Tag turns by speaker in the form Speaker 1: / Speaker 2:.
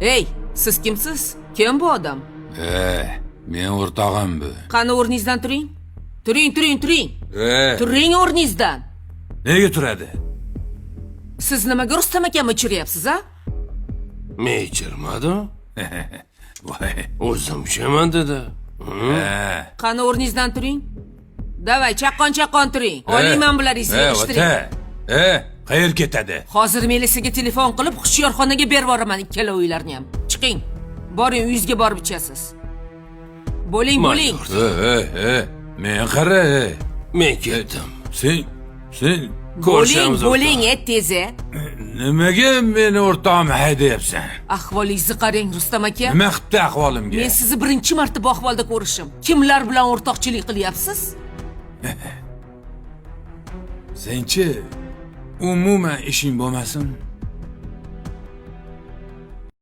Speaker 1: Ey, siz kimsiz? Kim bu odam?
Speaker 2: E, men o'rtog'im bu.
Speaker 1: Qani, o'rningizdan turing. Turing, turing, turing.
Speaker 2: E,
Speaker 1: Turing o'rningizdan.
Speaker 2: Nega turadi?
Speaker 1: Siz nimaga Rustam akamni ichiryapsiz, a?
Speaker 3: Men ichirmadim.
Speaker 2: Voy.
Speaker 3: O'zim ichaman dedi. Hı?
Speaker 2: E,
Speaker 1: Qani, o'rningizdan turing. Давай, chaqqon chaqqon turing. Oling mana bularningizni,
Speaker 2: E,
Speaker 1: yig'ishtiring.
Speaker 2: ota. E, qayer ketadi?
Speaker 1: Hozir militsiyaga telefon qilib, hushyorxonaga berib yuboraman ikkala uylarni ham. Chiqing. Boring, uyingizga borib ichasiz. Bo'ling, bo'ling.
Speaker 2: E, e, e, men qara. E.
Speaker 3: Men ketdim.
Speaker 2: Sen
Speaker 1: Bo'ling,
Speaker 3: Ko'rishamiz,
Speaker 1: bo'ling,
Speaker 3: o'rtoq.
Speaker 1: et teze.
Speaker 2: Nimaga meni o'rtog'imni haydayapsan?
Speaker 1: Ahvolingizni qarang, Rustam aka.
Speaker 2: Nima qilibdi ahvolimga?
Speaker 1: Men sizni birinchi marta bu ahvolda ko'rishim. Kimlar bilan o'rtoqchilik qilyapsiz?
Speaker 2: Senchi umuman ishing bo'lmasin.